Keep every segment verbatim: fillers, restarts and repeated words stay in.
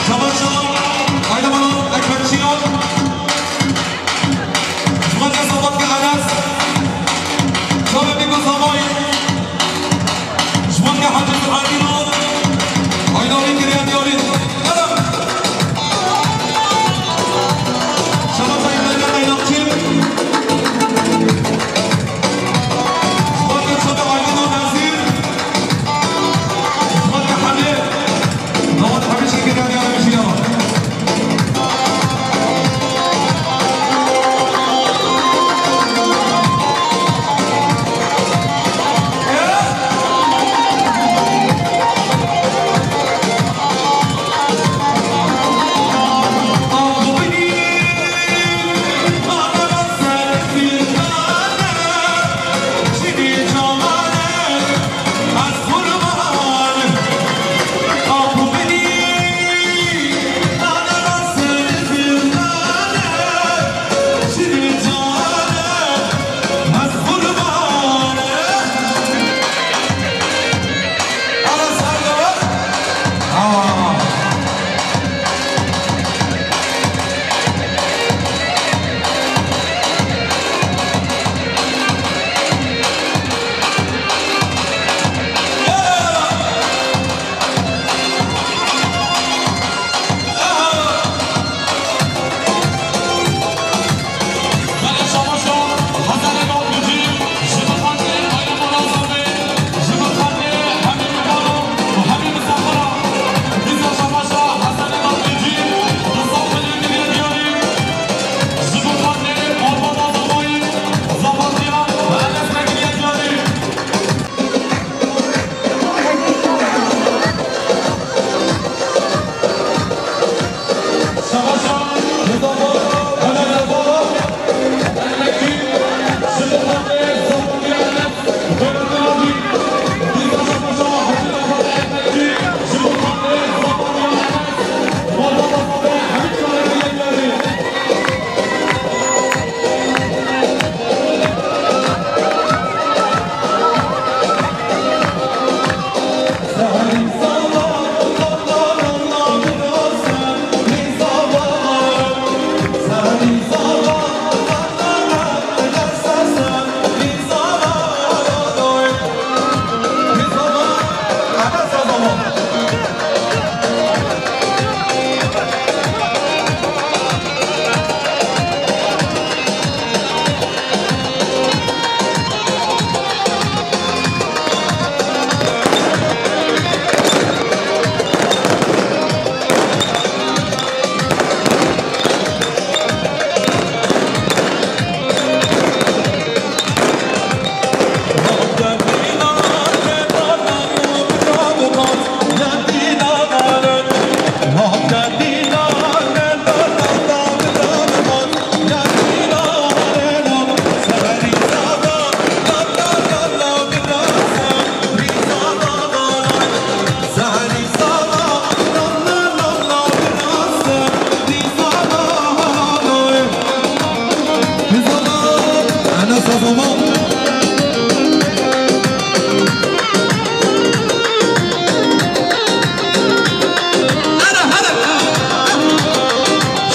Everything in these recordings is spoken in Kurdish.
Şabaşa, Aydaman Ekmekçiyan. Ji bo te Sabat ke Enes. Çavê bîko Samayî. Ji bo te Hecî Suhayî Nur. Ayda wî kiriye diyarî. Şabaşa Îbrahîm Eynakçî. Ji bo te Çavê Aydin û Nezîr. Ji bo te Hemî.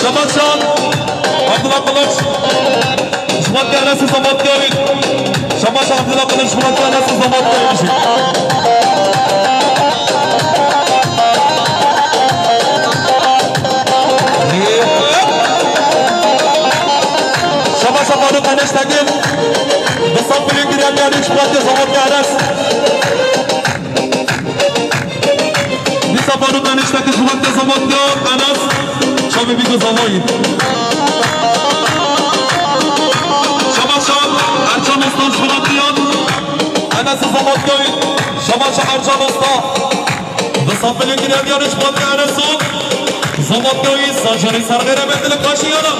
Şabaş Şan, Abdullah Kılıç. Şubat Enes Sabatkari. Şabaş Abdullah Kılıç, Şubat Enes Sabatkari. Şabaş Faruk Enes Tekin. Misafirê girêdayî Şubat Sabatkari. Dîsa Farûq Enişte ki ji wextê Zamotiya Enes çavê bî ku zavayî. Şabaşa Ercan Usta ji wextiyan Enes Zamotiyayî. Şabaşa Ercan Usta. Disa filê girêdayî ji wextê Enes û Zamotiyayî. Sajarî ser xêre mendil kaşiyana.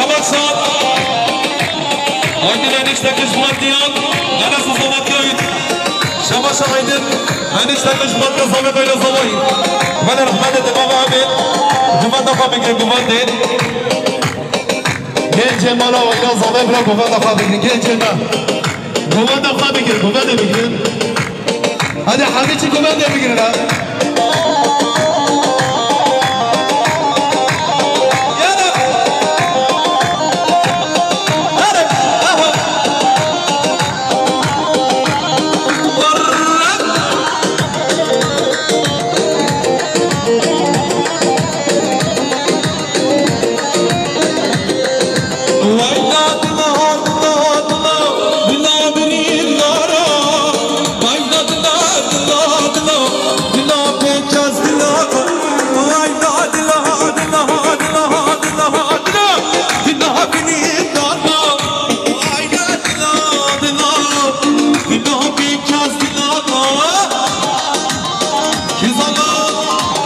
Şabaş Şaban. Aydin enişte kış Matiyan. Enes Mustafa Köyt. Şabaş Aydin. Enişte kış Matiyan. Samet Aydın Zavayı. Bana rahmet edin baba abi. Guvanda fabrika guvanda. Genç Cemal abi ya Zavayı bırak guvanda fabrika. Genç Cemal. Guvanda xwe bigir, guvendê bigir. Hadi hemî çi guvendê bigir ha. Yala. Hadi. Aha.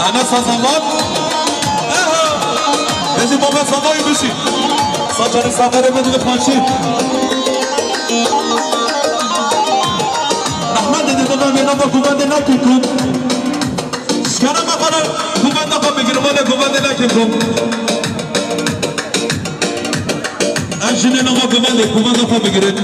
Enes Azamat. Ehe. Êzî baba Zavayî bişî. Saçarê saferê min dide paşî. Rehmet dide dide vê nava guvendê nakî ku. Şikara me xwe re guvenda xwe bigirin, wele guvendê nakî ku. Em jinê nava guvendê, guvenda xwe bigirin.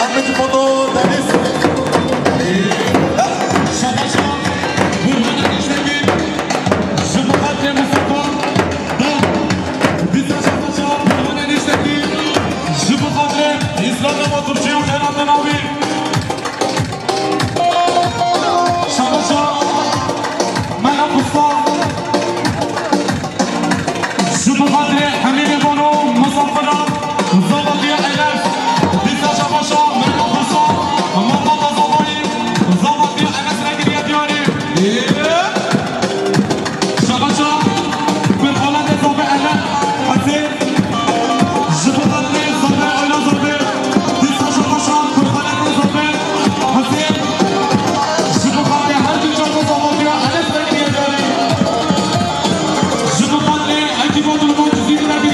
Ahmet Foto Deniz. Şabaşa Burhan Eniştekî. Ji bo xatirê Mustafa. Dîsa şabaşa Burhan Eniştekî. Ji bo xatirê Îslam Nava Turkî û Xeyratê Navî. Şabaşa Mela Usta. Ji bo xatirê Hemîdê Bono, Musafira, Zavatiya Enes, dîsa şabaşa Mela Usta, Mamata Zavayî, Zavatiya Enes re kiriye diyarî. Şabaşa Kurxalatê Zavê Enes, Hesê. Ji bo xatirê Zafer Ayla Zafer, dîsa şabaşa Kurxalatê Zafer, Hesê. Ji bo xatirê her du çar Zavatiya Enes re kiriye diyarî. Ji bo xatirê ekiba Dulma Cizîr re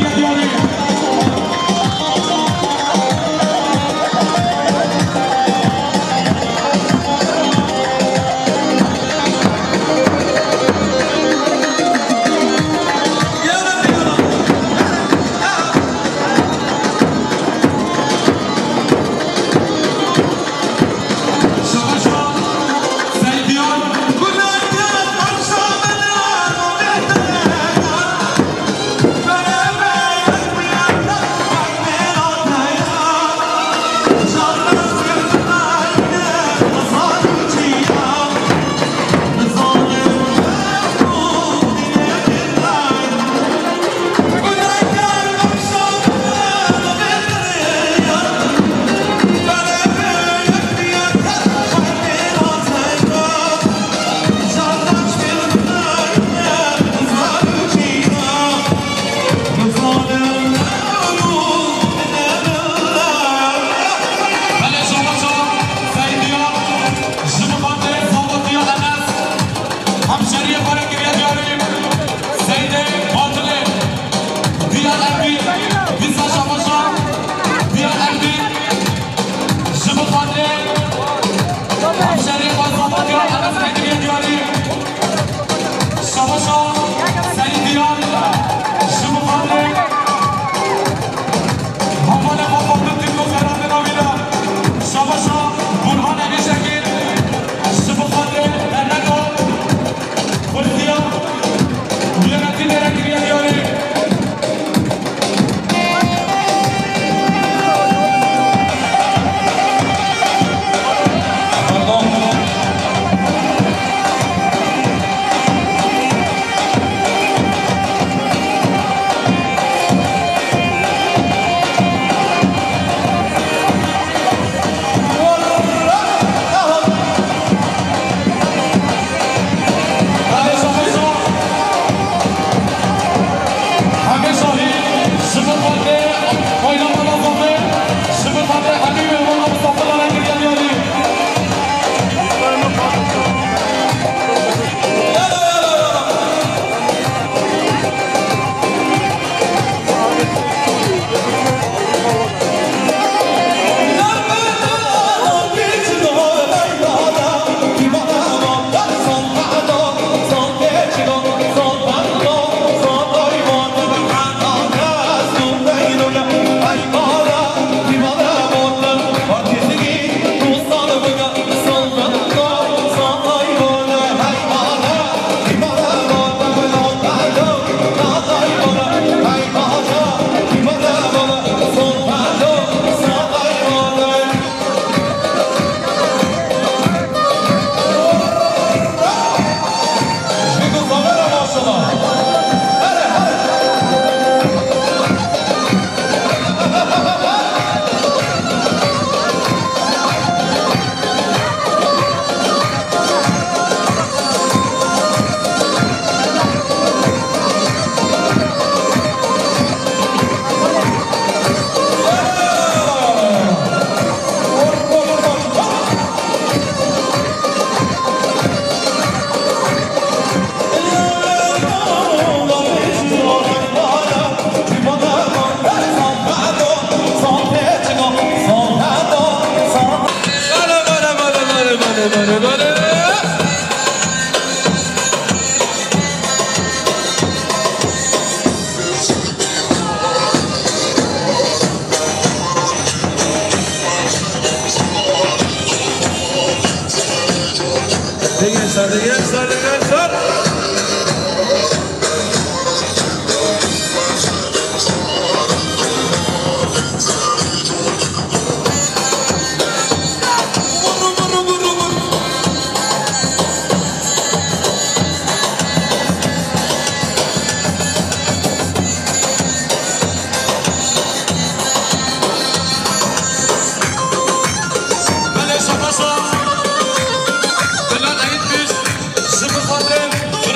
Ser digel, ser digel, ser. Belê şabaşa. Bela Eîd Bîş, ji min xatirê.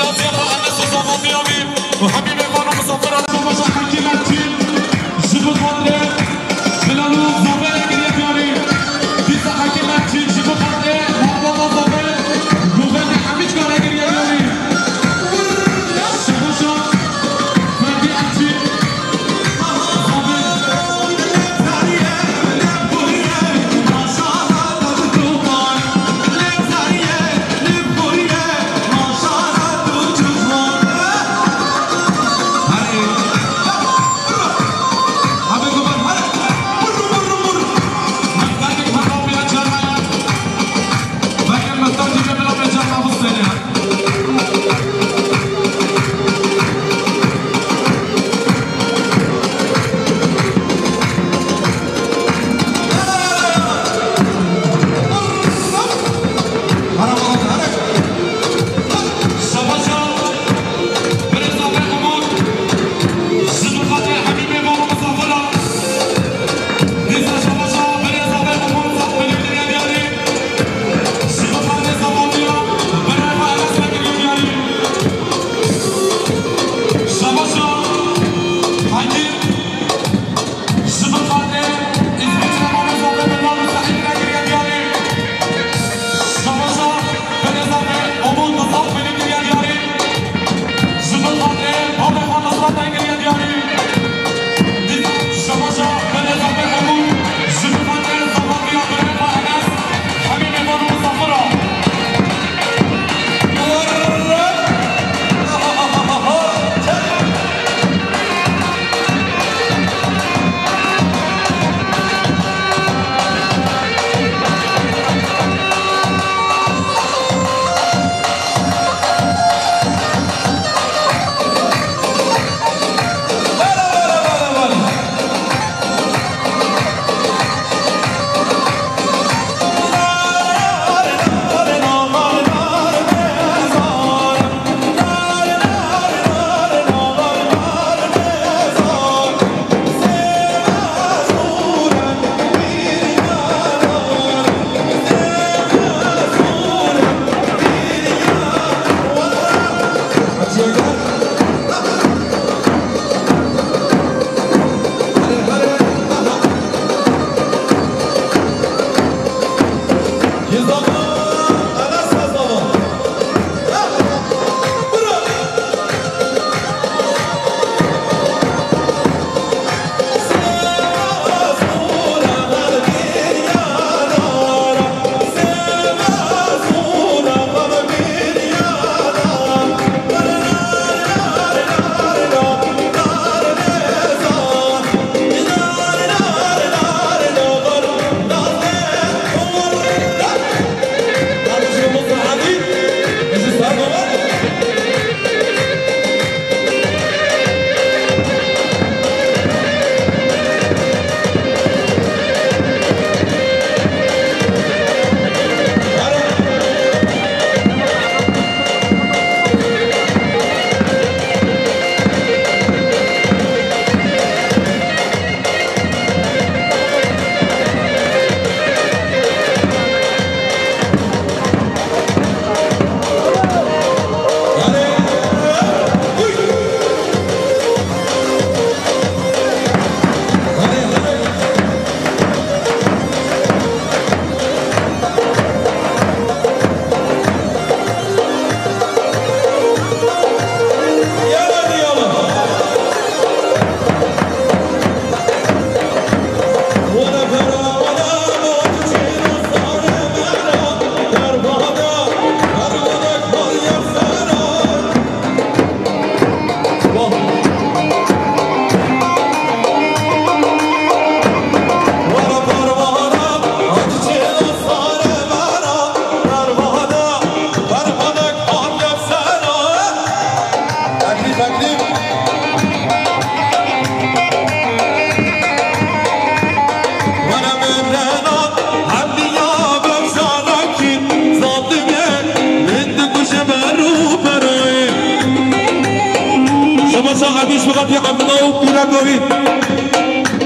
Fatih Abdullah û Pîra Goyî.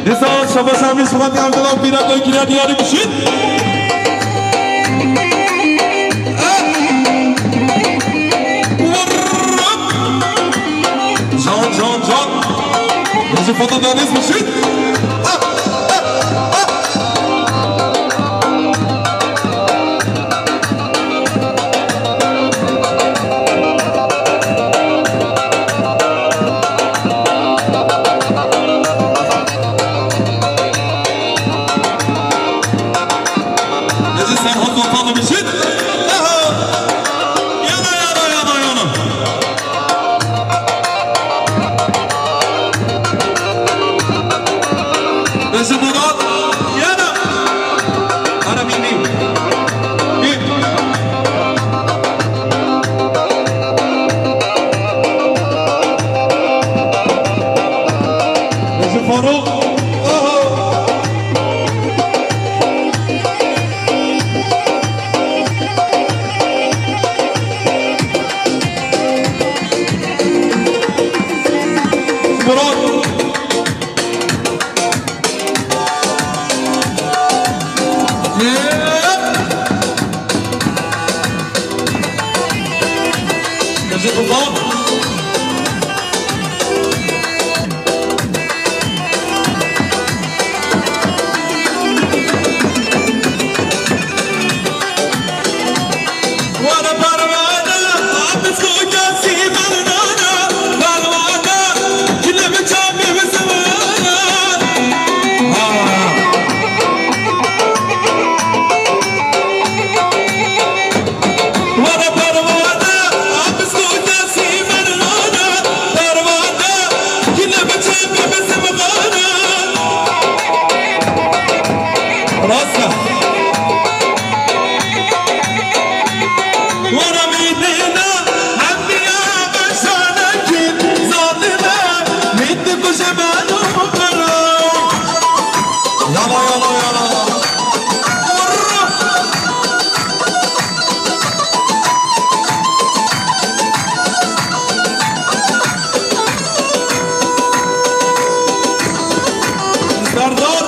Dîsa şabaş Amîş Fatih Abdullah û Pîra Goyî kiriya diyarî bişîn. Can, can, can. Hacı Fatih Deniz bişîn. Necî Serhat Sultan demişit. Aha! Yana, yana, yana, yana. Necî Murat, yana. Ara mînî. Mîn. Necî Faruk. Aha! Murat. Yep. Necî Tufan. Rast e. Wara mîdîna hemiya beşanekî zalime, mît dikuje beno bero. Yala, yala, yala. Serdar.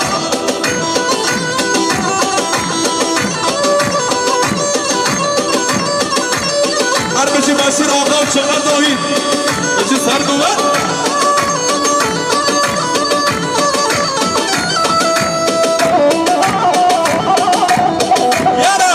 Her bijî Beşîr Axa û Çiqer Dawî. Bijî ser bi we. Yara.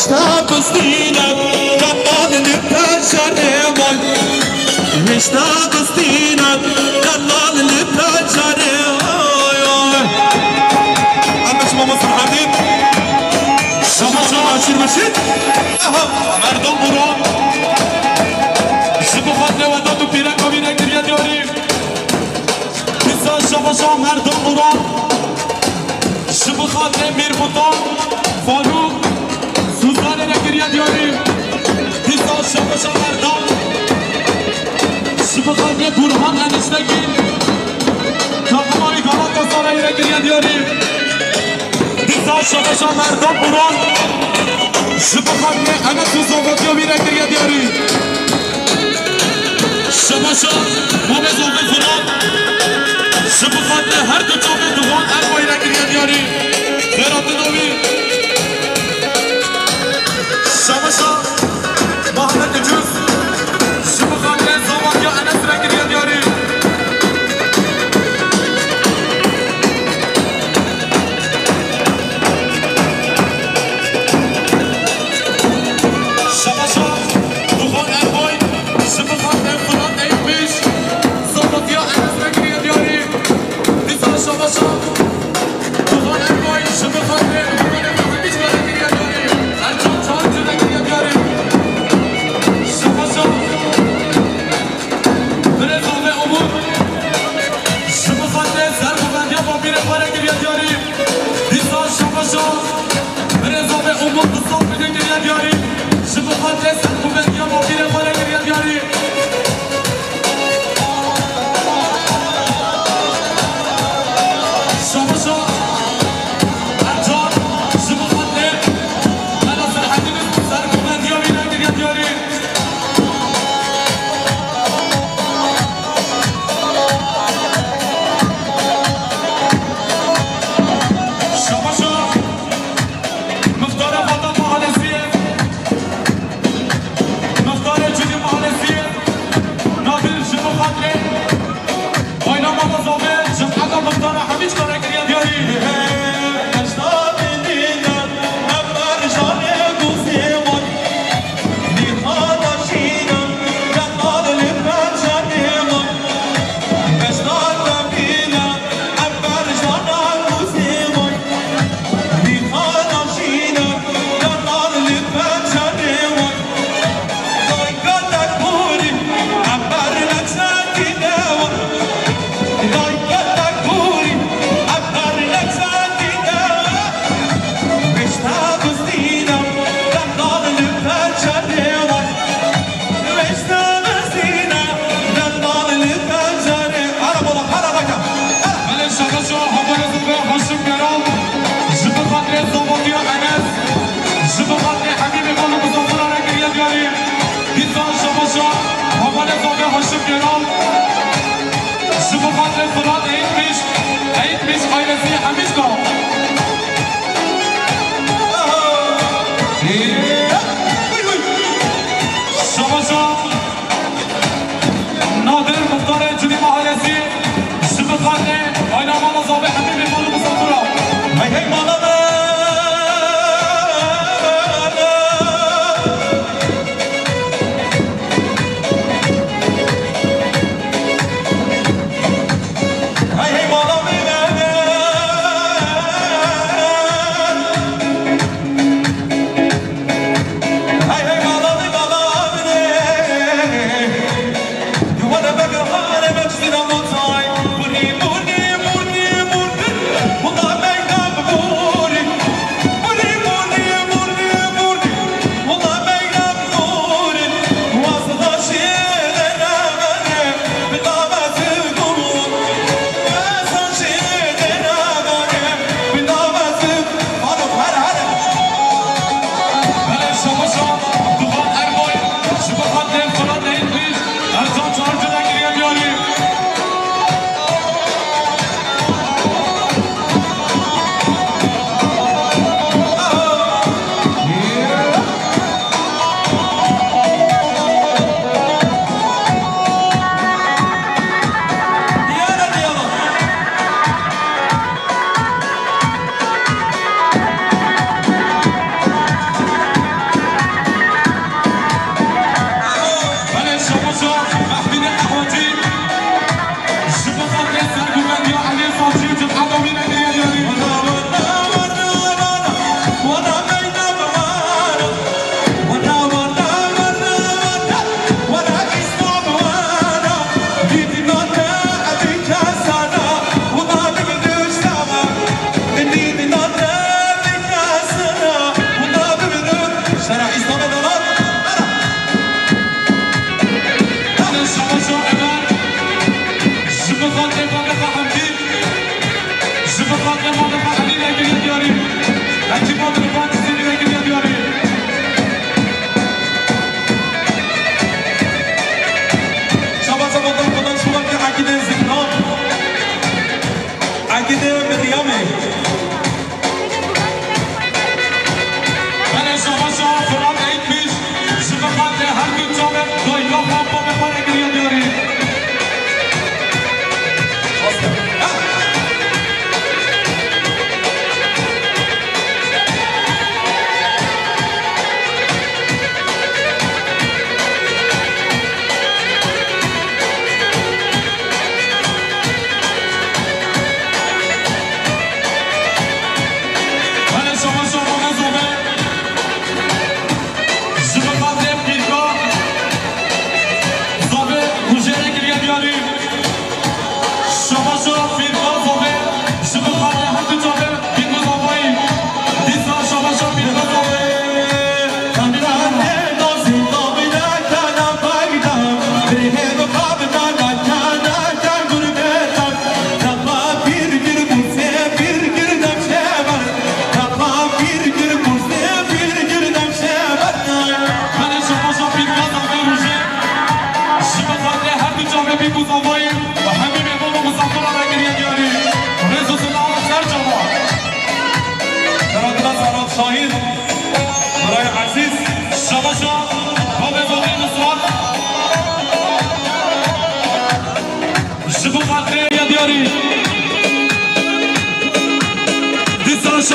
Ştabistîne, qemal li pencerê vay. Wê ştabistîne, qemal li pencerê vay. Em biçin mamoste Hemî. Şabaş, şabaş, şir, şir. Aha, merdom bûra. Ji bo xatirê welat û pîreka wî re kiriye diyarî. Dîsa şabaşa merdom bûra. Ji bo xatirê Mîr Mutan, Farûq, Suzanê re kiriye diyarî. Dîsa şabaşa merdom. Ji bo xatirê Burhan Eniştegîn, takima wî Galatasarayê re kiriye diyarî. Dîsa şabaşa merdom bûra. Ji bo xatirê Enes û zavatiya wî re kiriye diyarî. Şabaşa Mamê Zavê Firat. Ji bo xatirê her du çavê Duhan Erbayî re kiriye diyarî. Xêratina wî. Şabaşa Bahmet Ucuz. Ji bo xatirê zavatiya Enes re kiriye diyarî. Şabaşa Duhan Erbay, ji bo xatirê Firat Eyüpmiş, zavatiya Enes re kiriye diyarî. Dîsa şabaşa Duhan Erbay, ji bo xatirê Hevalê Fehmî ji re kiriye diyarî. Ercan Çağrı re kiriye diyarî. Şabaşa Birêz Zavê Umut, ji bo xatirê serbivendiya bapîrê xwe re kiriye diyarî. Dîsa şabaşa Birêz Zavê Umut bi sed bidin kiriye diyarî. Ji bo xatirê serbivendiya bapîrê xwe re kiriye diyarî. Şabaşa Ercan, ji bo xatirê Mela Selahaddîn serbivendiya wî re kiriye diyarî. Şabaşa Muxtarê Xatat Mahallesiyê, Muxtarê Cudî Mahallesiyê, Nadir ji bo xatirê Oynama Zavê, Cemeta Muxtara Hemîd re kiriye diyarî. Belê, şabaşa hevalê Zavê Haşim Geral, ji bo xatirê zavatiya Enes, ji bo xatirê Hemîmê Xalo Muzafira re kiriye diyarî. Dîsa şabaşa hevalê Zavê Haşim Geral, ji bo xatirê Firat Eytmiş, Eytmiş ailesî Hemîd Geral. Şabaşa Nadir Muxtarê Cudî Mahallesî, ji bo xatirê Ayna Mala Zavê Hemî Bêxal û Muzafira. Hey hey mala me. Hey hey mala me. Hey hey mala me, mala me.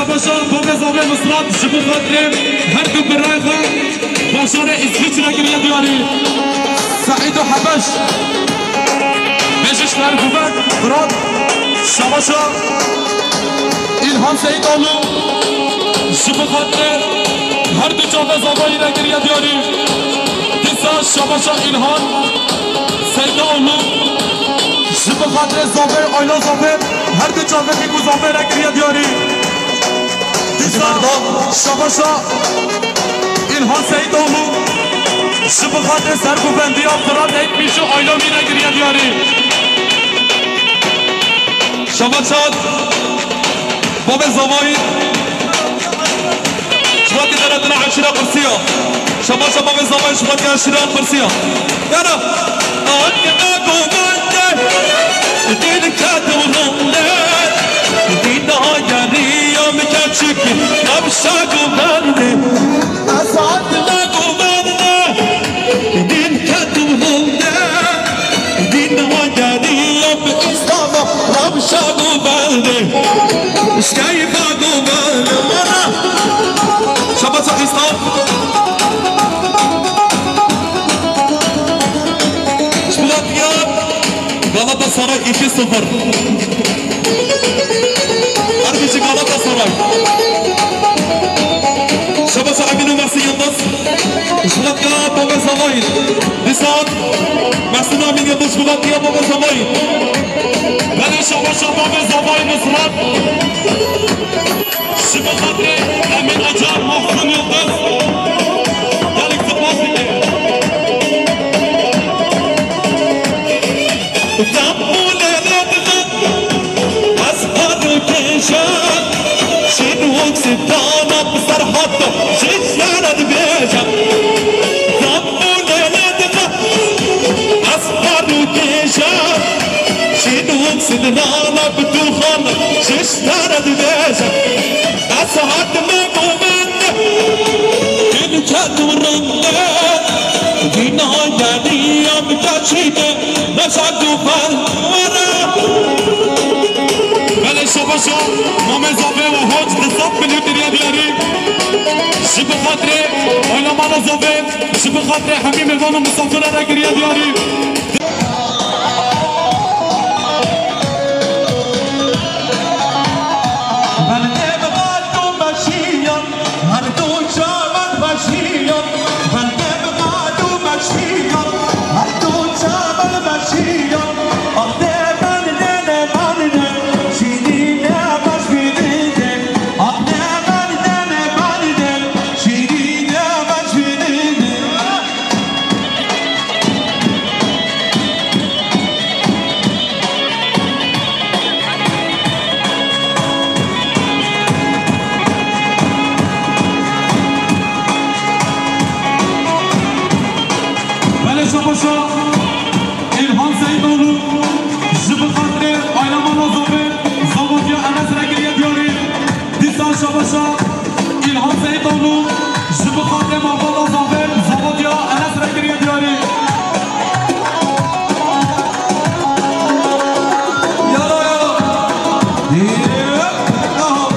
Paşa, Babê Zavê Nusrat ji bo xatirê her du birayê xwe bajarê Îsviçre kiriye diyarî. Seîdo Hebeş, Meclis Şehir Guven, Fırat, Şabaşa, İlhan Seyitoğlu, ji bo xatirê her du çavê zavayî re kiriye diyarî. Dîsa Şabaşa İlhan Seyitoğlu, ji bo xatirê zavê, ayla zavê, her du çavê ku zavê re kiriye diyarî. Dîsa Şabaşa İlhan Seyitoğlu, ji bo xatirê serguvendiya Fırat Ekmîş û ayla wî re kiriye diyarî. Şabaşa Babê Zavayî, ji xatirê deratina eşîra qirsiya. Şabaşa Babê Zavayî, ji xatirê eşîra qirsiya. Yana. Akme govende, dil kedim runde, dina geriyam keçik, yavşa govende. Akme govende, dil kedim runde, dina geriyam İslam'a, yavşa govende. Şkayfa govende. Şabaşa İslam. Şubat ya Galatasaray iki sıfır. Her biçi Galatasaray. Şabaşa Emin û Mesî Yıldız. Şubat ya Babê Zavayî. Lisan. Mesî Emin Yıldız, Şubat ya Babê Zavayî. Belê, şabaşa Babê Zavayî Nusrat. Ji bo xatirê Emin Acar, Mahsun Yıldız, gelek spas dike. Dam û lele dide, ez qad û kêşan, şîn û sitana bi ser hato, ji te re dibêjim. Dam û lele dide, ez qad û kêşan, şîn û sitana bi dûxan, ji te re dibêjim. Ez hatime govende, dil kedim runde, dina geriyam keçik, neşa govende. Belê şabaşa, Mamê Zavê û Hoc di sed milyon kiriye diyarî. Ji bo xatirê oynamana Zavê, ji bo xatirê hemî mêvan û misafira re kiriye diyarî. Belê şabaşa İlhan Seydoğlu, ji bo xatirê Aylamana Zavê, Zavodiya Enes re kiriye diyarî. Dîsa şabaşa İlhan Seydoğlu, ji bo xatirê malbata Zavê, Zavodiya Enes re kiriye diyarî. Yala, yala. Yep. Aha.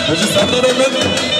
Hacı Serdarê min.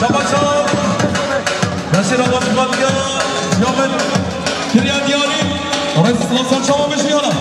Şabaş, şabaş. Nasıl olmuş bak ya? Yamen. Kirya diyari. Orası nasıl çabuk bir şey yana?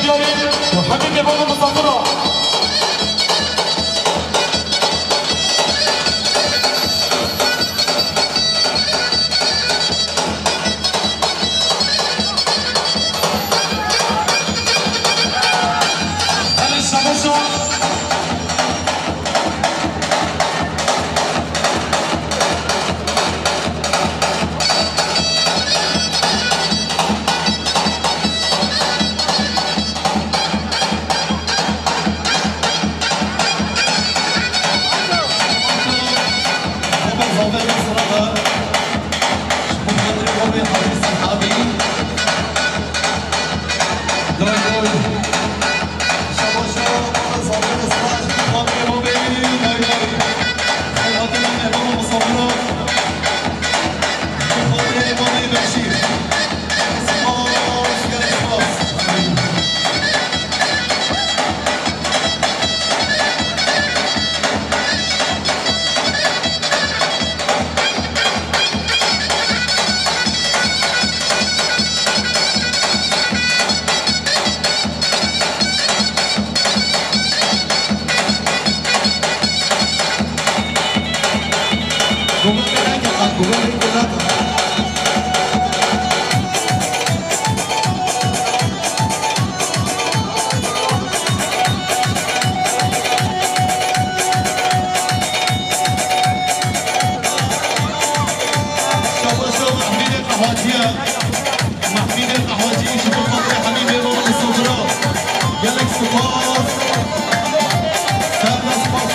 Hemî mêvanê misafir e. Hadi şabaşa. Şabaşa Mehmîdê Qehwacî ye. Mehmîdê Qehwacî ji bo xatirê hemî mêvanên li sofra. Gelek spas. Serre spas.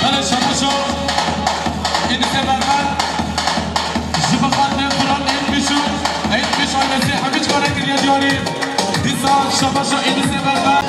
Belê şabaşo Ênisê Berber. Ji bo xatirê Xudan Ênbîş û Ênbîş ailesê hemî cî kare kiriye diyarî. Dîsa şabaşo Ênisê Berber.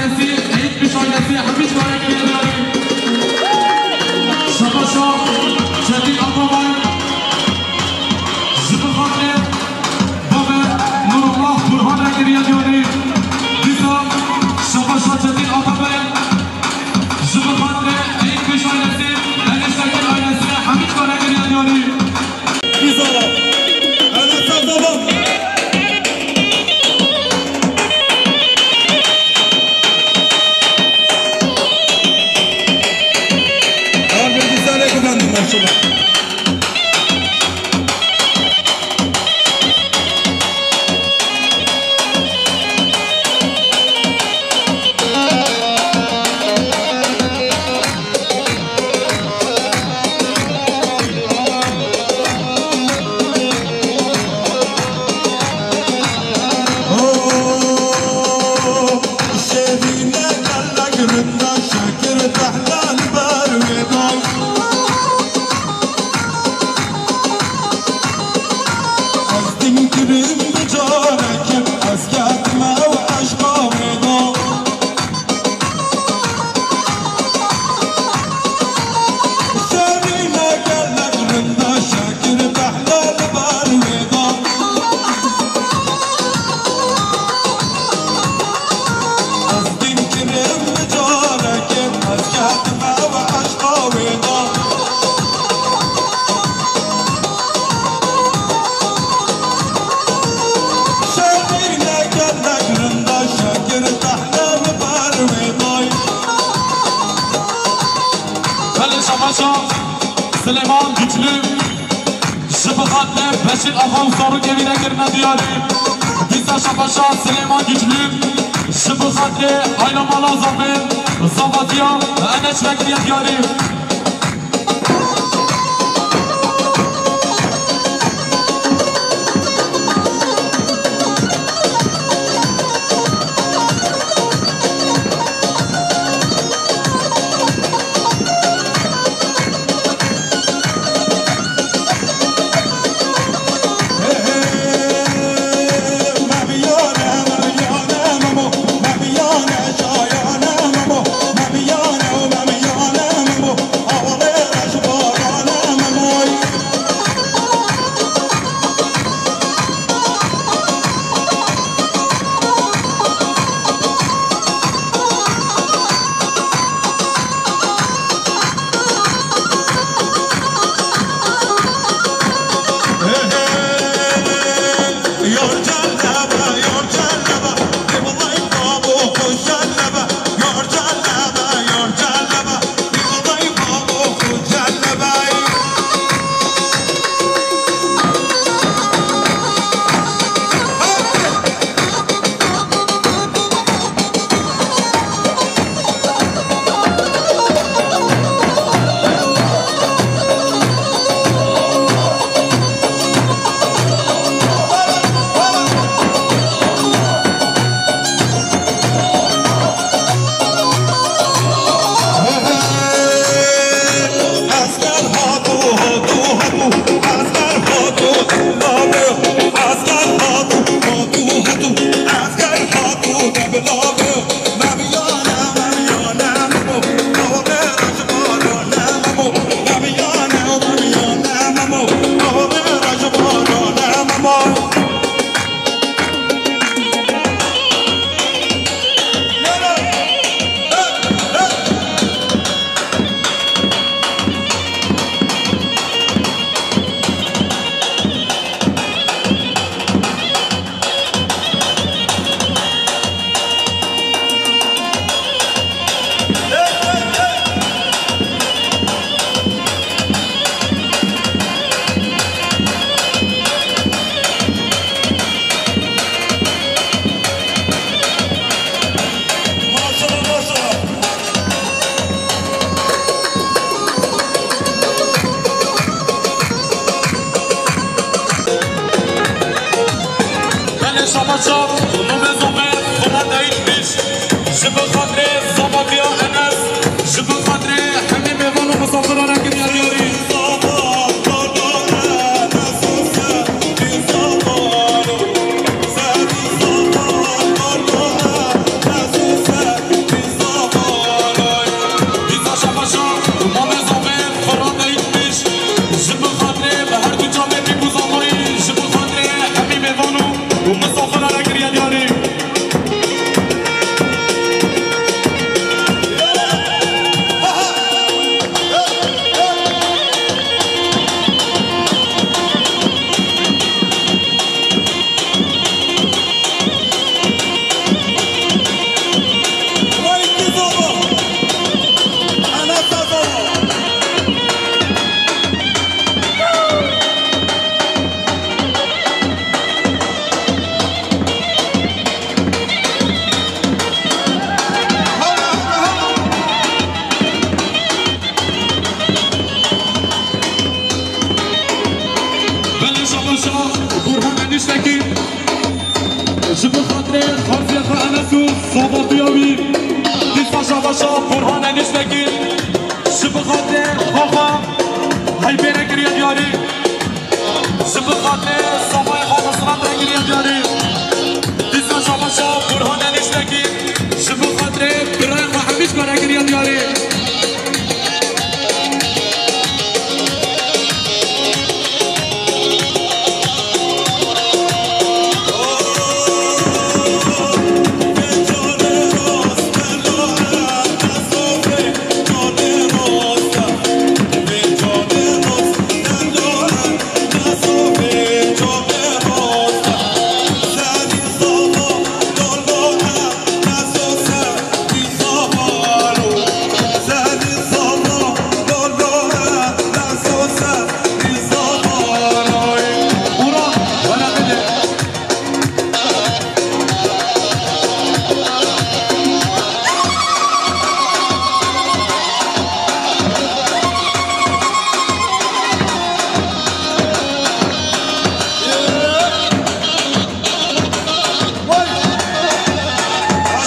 Eğitmiş ailesi hemî ji me re geriya diyarî. Şabaşa Çetin Atabay ji bo xatirê bavê Nurullah Burhan re geriya diyarî. Dîsa şabaşa Çetin Atabay ji bo xatirê Eğitmiş ailesi, Enes Tekin ailesi hemî ji me re geriya diyarî. Dîsa Enes Atabay. Her bir güzel efendim, maşallah. Şevîne gelek rinda şekir tehle li ber wê da. Ez din kirim bi carekê, ez ketime ew eşqa wê da. Şevîne gelek rinda şekir tehle li ber wê da. Ez din kirim bi carekê, ez ketime ew eşqa wê da. Şevîne gelek rinda şekir tehle li ber wê da. Belê şabaşa Silêman Güçlü ji bo xatirê Beşîr Axa û Sarokê wî re kirine diyarî. Dîsa şabaşa Silêman Güçlü ji bo xatirê ayna mala zafê zavatiya Enes re kiriye diyarî. Belê şabaşa û nûbê zofê Xwedê dayî ji pêş. Ji bo xatirê zavatiya Enes, ji bo xatirê hemî mêvan û misafiran re kiriye diyarî. Xwe ragiriye diyarî. Belê şabaşa Burhan Eniştekî, ji bo xatirê xaziya xwe Enes û sabatiya wî, dîsa şabaşa Burhan Eniştekî, ji bo xatirê xwe xwe heyvê re kiriye diyarî. Ji bo xatirê Sabayê Xwedisrat re kiriye diyarî. Dîsa şabaşa Burhan Eniştekî, ji bo xatirê birayê xwe hemî ji me re kiriye diyarî.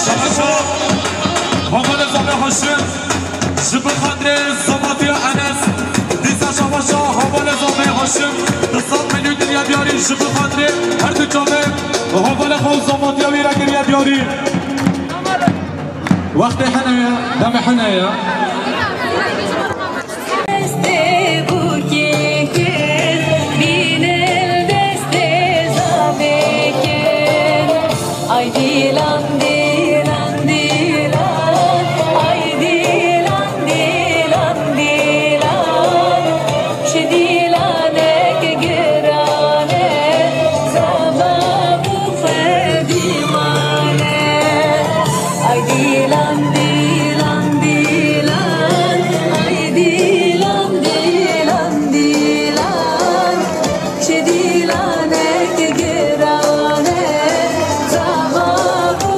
Şabaşa Havalê Zomê Haşim, ji bo xatirê Zomatiya Enes, dîsa şabaşa Havalê Zomê Haşim, di sed milyon kiriye diyarî, ji bo xatirê her du çavê Havalê xwe û Zomatiya wî re kiriye diyarî. Wextê hene ye, demê hene ye. Destê bûkê kir, bînin destê zavê kir. Ay dîlan, dîlan, dîlan, ay dîlan, dîlan, dîlan. Çi dîlanek giran e, zava bû xwe dîwan e. Ay dîlan, dîlan, dîlan, ay dîlan, dîlan, dîlan. Çi dîlanek giran e, zava bû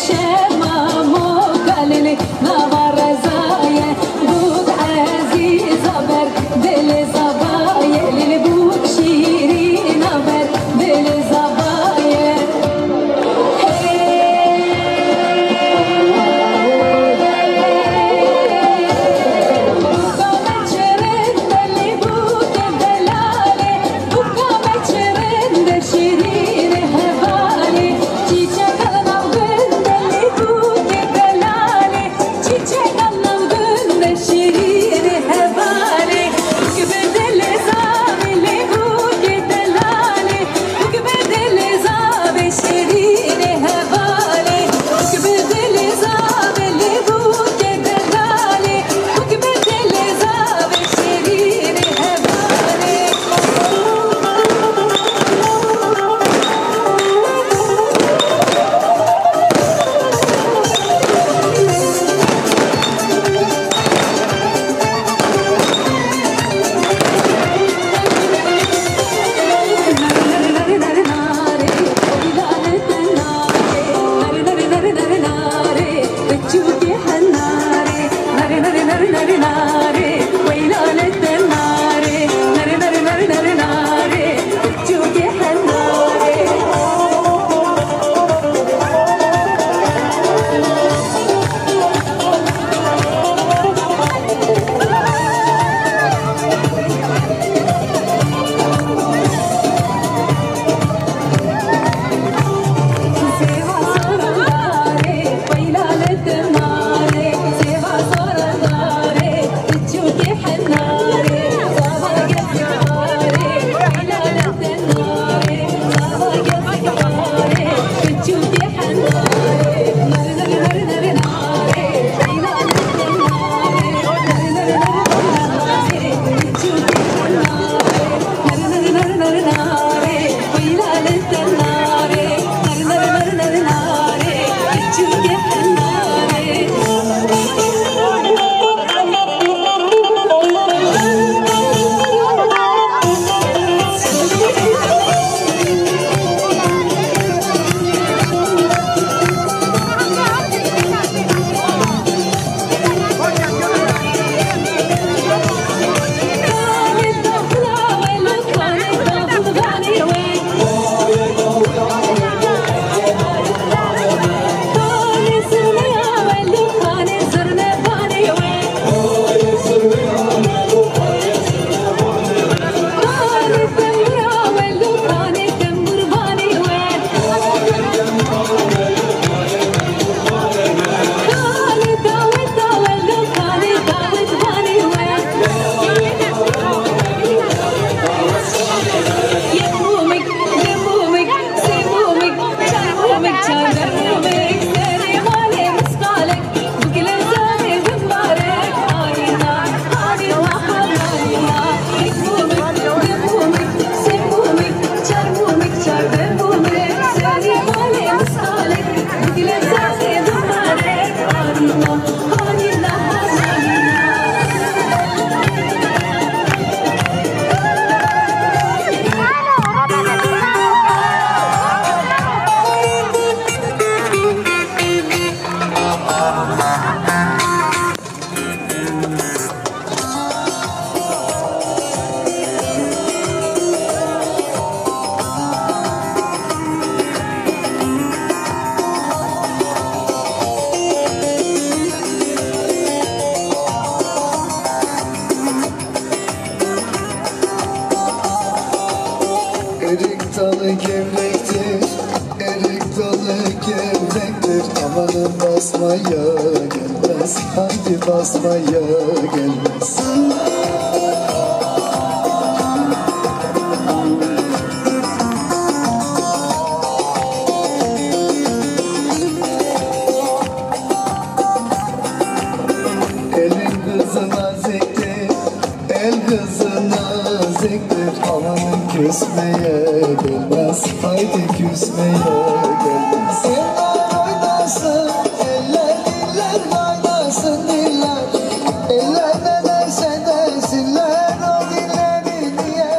Şema moka lili nava rezaye, bûk ezîza ber dilê zavaye, lili bûk şîrîna ber dilê zavaye. Hey. Bûka me çirin de lê bûkê delalê, bûka me çirin de şîrînê hevalê, çîçeka li nav gund de lê bûkê delalê, çîçeka li nav gund de şîrînê hevalê, bûk bi dilê zavê lê bûkê delalê, bûk bi dilê zavê şîrînê hevalê, bûk bi dilê zavê lê bûkê delalê, bûk bi dilê zavê şîrînê hevalê. Erik dalı gevrektir, erik dalı gevrektir. Amanın basmaya gelmez, haydi basmaya gelmez. Elin kızına ziktir. El kızı naziktir, amanın küsmeye gelmez. Haydi küsmeye gelmez. Eller oynasın, eller diller oynasın diller. Eller ne derse desinler o dillerin niye?